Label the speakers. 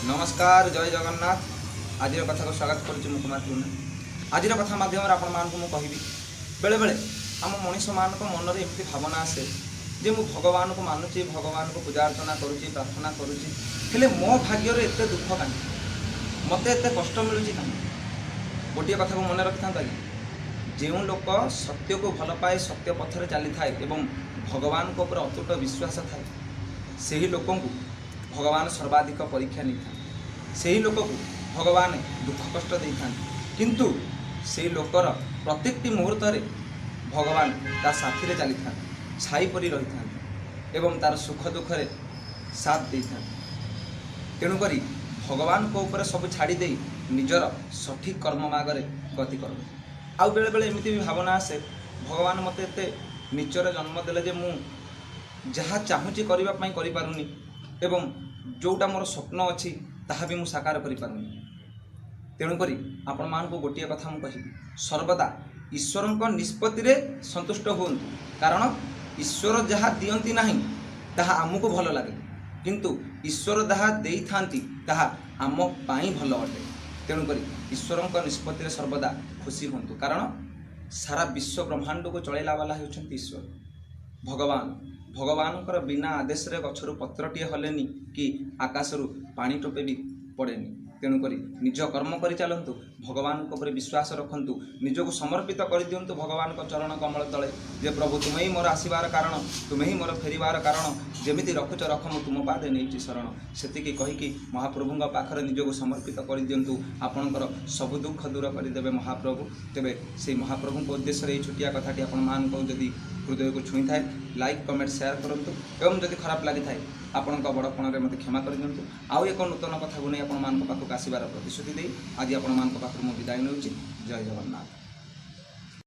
Speaker 1: ନମସ୍କାର, ଜୟ ଜଗନ୍ନାଥ। ଆଜିର କଥାକୁ ସ୍ୱାଗତ କରୁଛି ମୁଁ କୁମାର ଟୁନା। ଆଜିର କଥା ମାଧ୍ୟମରେ ଆପଣମାନଙ୍କୁ ମୁଁ କହିବି, ବେଳେବେଳେ ଆମ ମଣିଷମାନଙ୍କ ମନରେ ଏମିତି ଭାବନା ଆସେ ଯେ ମୁଁ ଭଗବାନଙ୍କୁ ମାନୁଛି, ଭଗବାନଙ୍କୁ ପୂଜା ଅର୍ଚ୍ଚନା କରୁଛି, ପ୍ରାର୍ଥନା କରୁଛି, ହେଲେ ମୋ ଭାଗ୍ୟରେ ଏତେ ଦୁଃଖ କାହିଁକି? ମୋତେ ଏତେ କଷ୍ଟ ମିଳୁଛି କାହିଁକି? ଗୋଟିଏ କଥାକୁ ମନେ ରଖିଥାନ୍ତୁ ଆଜ୍ଞା, ଯେଉଁ ଲୋକ ସତ୍ୟକୁ ଭଲ ପାଏ, ସତ୍ୟ ପଥରେ ଚାଲିଥାଏ ଏବଂ ଭଗବାନଙ୍କ ଉପରେ ଅତୁଟ ବିଶ୍ୱାସ ଥାଏ, ସେହି ଲୋକଙ୍କୁ ଭଗବାନ ସର୍ବାଧିକ ପରୀକ୍ଷା ନେଇଥାନ୍ତି। ସେହି ଲୋକକୁ ଭଗବାନ ଦୁଃଖ କଷ୍ଟ ଦେଇଥାନ୍ତି, କିନ୍ତୁ ସେଇ ଲୋକର ପ୍ରତ୍ୟେକଟି ମୁହୂର୍ତ୍ତରେ ଭଗବାନ ତା ସାଥିରେ ଚାଲିଥାନ୍ତି, ଛାଇ ପରି ରହିଥାନ୍ତି ଏବଂ ତାର ସୁଖ ଦୁଃଖରେ ସାଥ ଦେଇଥାନ୍ତି। ତେଣୁକରି ଭଗବାନଙ୍କ ଉପରେ ସବୁ ଛାଡ଼ି ଦେଇ ନିଜର ସଠିକ୍ କର୍ମ ମାର୍ଗରେ ଗତି କରନ୍ତୁ। ଆଉ ବେଳେବେଳେ ଏମିତି ବି ଭାବନା ଆସେ, ଭଗବାନ ମୋତେ ଏତେ ନୀଚରେ ଜନ୍ମ ଦେଲେ ଯେ ମୁଁ ଯାହା ଚାହୁଁଛି କରିବା ପାଇଁ କରିପାରୁନି ଏବଂ ଯେଉଁଟା ମୋର ସ୍ୱପ୍ନ ଅଛି, ତାହା ବି ମୁଁ ସାକାର କରିପାରୁନି। ତେଣୁକରି ଆପଣମାନଙ୍କୁ ଗୋଟିଏ କଥା ମୁଁ କହିବି, ସର୍ବଦା ଈଶ୍ୱରଙ୍କ ନିଷ୍ପତ୍ତିରେ ସନ୍ତୁଷ୍ଟ ହୁଅନ୍ତୁ। କାରଣ ଈଶ୍ୱର ଯାହା ଦିଅନ୍ତି ନାହିଁ, ତାହା ଆମକୁ ଭଲ ଲାଗେ, କିନ୍ତୁ ଈଶ୍ୱର ଯାହା ଦେଇଥାନ୍ତି, ତାହା ଆମ ପାଇଁ ଭଲ ଅଟେ। ତେଣୁକରି ଈଶ୍ୱରଙ୍କ ନିଷ୍ପତ୍ତିରେ ସର୍ବଦା ଖୁସି ହୁଅନ୍ତୁ। କାରଣ ସାରା ବିଶ୍ୱ ବ୍ରହ୍ମାଣ୍ଡକୁ ଚଳେଇଲା ବାଲା ହେଉଛନ୍ତି ଈଶ୍ୱର ଭଗବାନ। ଭଗବାନଙ୍କର ବିନା ଆଦେଶରେ ଗଛରୁ ପତ୍ରଟିଏ ହଲେନି କି ଆକାଶରୁ ପାଣି ଟୋପେ ବି ପଡ଼େନି। ତେଣୁକରି ନିଜ କର୍ମ କରି ଚାଲନ୍ତୁ, ଭଗବାନଙ୍କ ଉପରେ ବିଶ୍ୱାସ ରଖନ୍ତୁ, ନିଜକୁ ସମର୍ପିତ କରିଦିଅନ୍ତୁ ଭଗବାନଙ୍କ ଚରଣ କମଳ ତଳେ ଯେ ପ୍ରଭୁ, ତୁମେ ହିଁ ମୋର ଆସିବାର କାରଣ, ତୁମେ ହିଁ ମୋର ଫେରିବାର କାରଣ, ଯେମିତି ରଖୁଛ ରଖ, ମୁଁ ତୁମ ପାଦେ ନେଇଛି ଶରଣ। ସେତିକି କହିକି ମହାପ୍ରଭୁଙ୍କ ପାଖରେ ନିଜକୁ ସମର୍ପିତ କରିଦିଅନ୍ତୁ। ଆପଣଙ୍କର ସବୁ ଦୁଃଖ ଦୂର କରିଦେବେ ମହାପ୍ରଭୁ। ତେବେ ସେଇ ମହାପ୍ରଭୁଙ୍କ ଉଦ୍ଦେଶ୍ୟରେ ଏଇ ଛୋଟିଆ କଥାଟି ଆପଣମାନଙ୍କୁ ଯଦି ହୃଦୟକୁ ଛୁଇଁଥାଏ, ଲାଇକ୍, କମେଣ୍ଟ, ସେୟାର କରନ୍ତୁ ଏବଂ ଯଦି ଖରାପ ଲାଗିଥାଏ, ଆପଣଙ୍କ ବଡ଼ପଣରେ ମୋତେ କ୍ଷମା କରିଦିଅନ୍ତୁ। ଆଉ ଏକ ନୂତନ କଥାକୁ ନେଇ ଆପଣମାନଙ୍କ ପାଖକୁ ଆସିବାର ପ୍ରତିଶ୍ରୁତି ଦେଇ ଆଜି ଆପଣମାନଙ୍କ ପାଖରୁ ମୁଁ ବିଦାୟ ନେଉଛି। ଜୟ ଜଗନ୍ନାଥ।